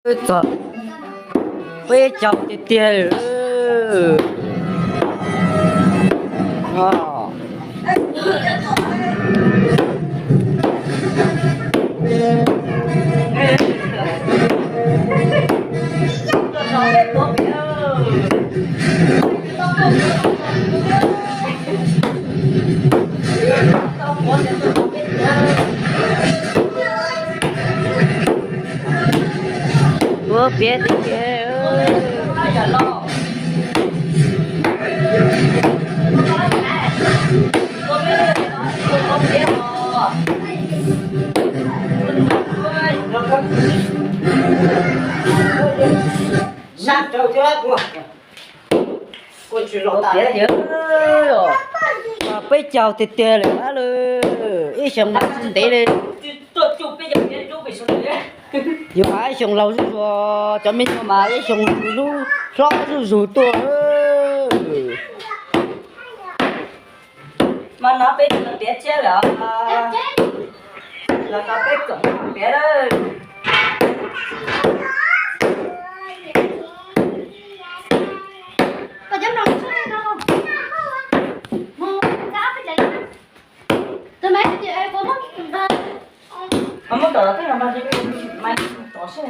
Txog peb caug tiag tiag lawm. Ua piav tiag tiag. Sab rau thiab. Peb caug tiag tiag lawm ab lawm, ib xyoos mas tsis ntev li. Yuav ib xyoos laug zuj zus, cov me nyuam mas ib xyoos lub hlob zuj zus tuaj. Mas no peb tsis piav tsiab lawm, los no peb txoom piav lawm. Muab tom los tej no mas tov sib.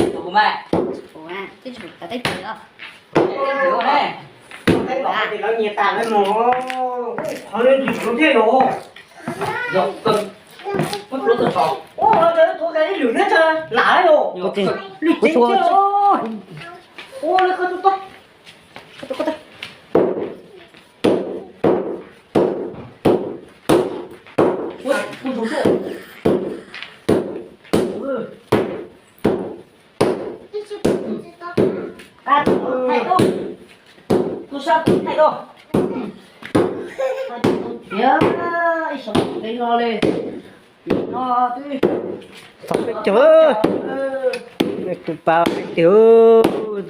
Tus kuv mas, tus kuv mas, twb tsis tau teb chaws os. Teb chaws os, nyias tas lawm mas, qhov no yus tuav thiaj yog. Yog, muab tuav tau tso. Ua, tuav tau ib lwm thiab tsa lam yog. Lwm tsev thiab. Ua, lawv qhov tus tod. Ib xyoo no li. Txog peb caug, tus pas peb caug,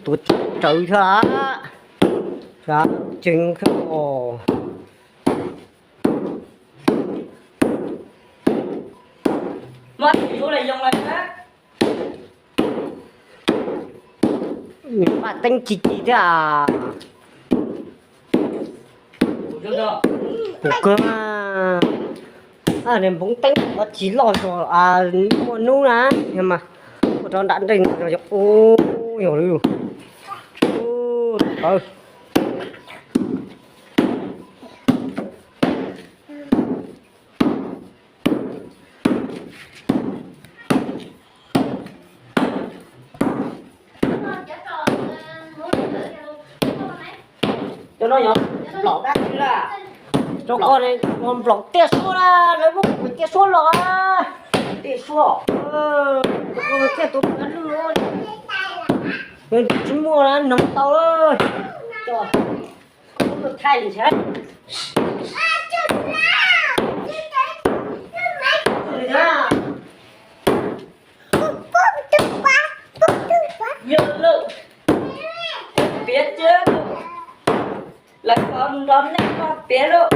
tuav tsawv thiab a, tseeb thiab os. Nws paj teeb ci ci thiab a. Kuv kawg, nws npoob teeb ua tsis loj zog, muaj hnub na, mas ua rau nram nreej no yog, yog li, tawv. Cov no yog nplaum dab tsi lawm? Rau qhov nplaum tiaj suab na, lawv muab kuv tiaj suab los. Tiaj suab. Tiaj tus lwj, tsis muaj na, noog tau lawm. Thaij li ntag. Yog lawm, piav tiag, lawv kom nrog nej piav lawm.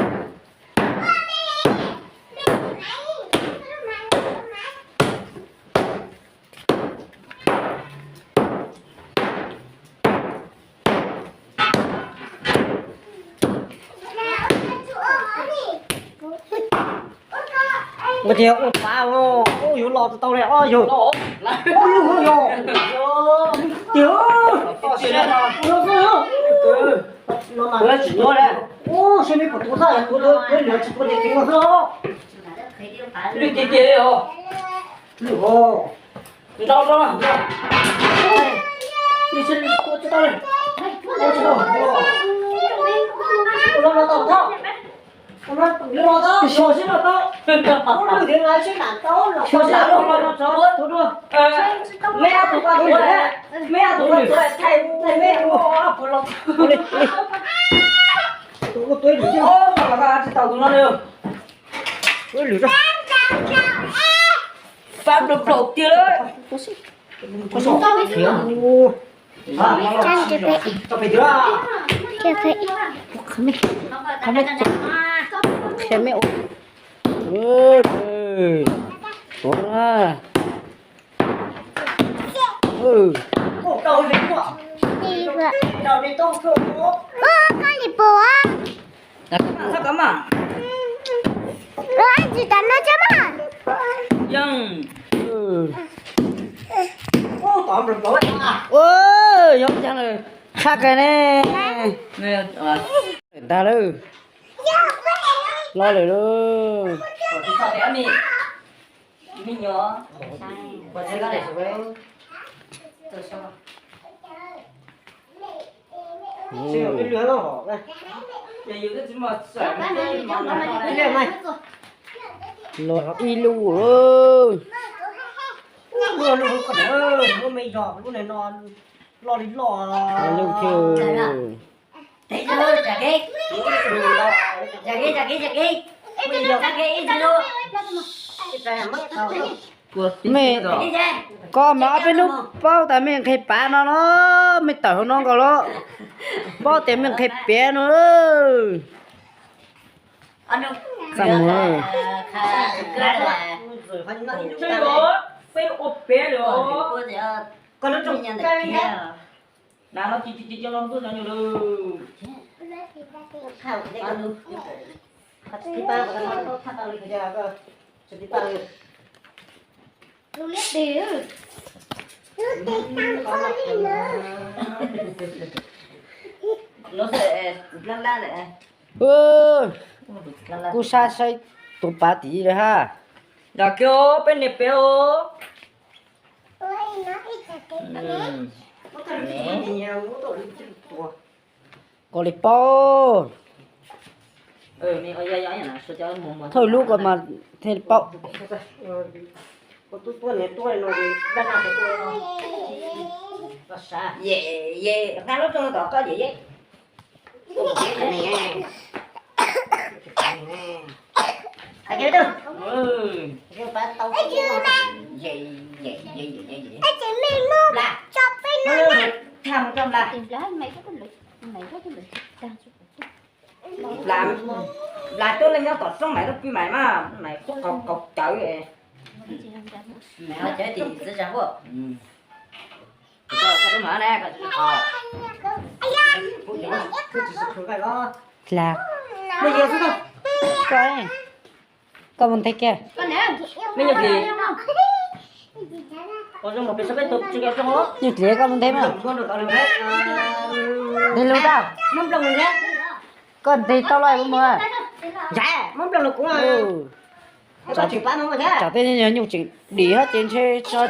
Ua tiag ua tas, ua yuav los tau li os yog. Ua yog, yog. Tiag. Ua, seb nej puas tuav thaj, ua, ua lwm tsis tuav ces tsis ua xwb os. Lwm tiag tiag li os. Lwm os. Nrau nrau na. Lwm tsis ua tsis tau li. Ua tsis tau. Ua no no tau thaj. Ua no no tau. Xyuas seb no tau. Ua lwm tiag no seb lam tau no. Xyuas seb lam tau no tso. Tuav dua. Meb ob tug pab tuav, meb ob tug pab tuav thaij, thaij meb ua puas los. Ua li, ua li. Tus ua tuav lwm tiag. Ua los tsis tau tus no li. Ua lwm. Fab plaws plaws tiag lawm. Ua, Qhia me, qhia me, ua, ua, koj li puas? Tsis tas no tso mas. Ua, yob cag lawm, tshaj kawg ne. Ntag lawm, los lawm lauj. Los ib lub, lub me yog lub no loj li loj, lub thiab. Mej, koj mas ob peb hnub paub tas mej nqhis pav no los, mej tawm hauv no nkaus los, paub tias mej nqhis piav no. Txaj muag. Kuv sab saib tus pav tim lawm hab. Los kiag peb niam peb os. Koj li paub. Thawj lub ko mas thiaj li paub. Nplas tuaj leej nyob tom roob Maiv lub pib Maiv mas Maiv tuaj qaug cawv. Hla, koj, koj mus nthe kiag. Nyuj dliv, koj mus nthe mas. Nthe lug tau. Koj nthe tau los mus. Tsam tej nyuj tseem dim hab ces ntshe tso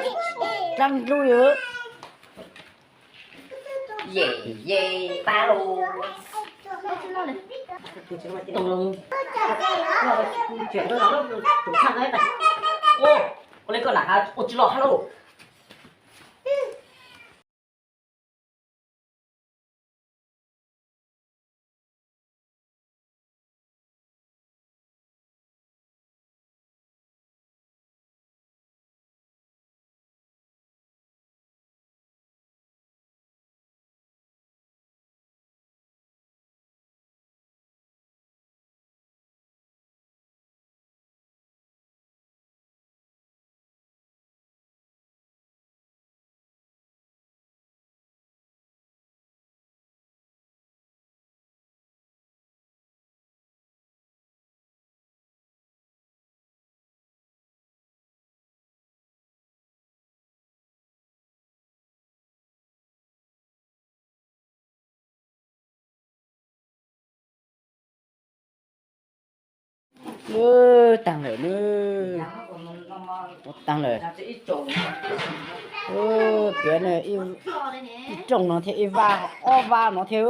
dlaab dlub li. Ua li koj lam ua tsis loj hab lauj. Taag lawm na. Taag lawm. Piav ib rooj no thiab ib vaj ob vaj no thiab.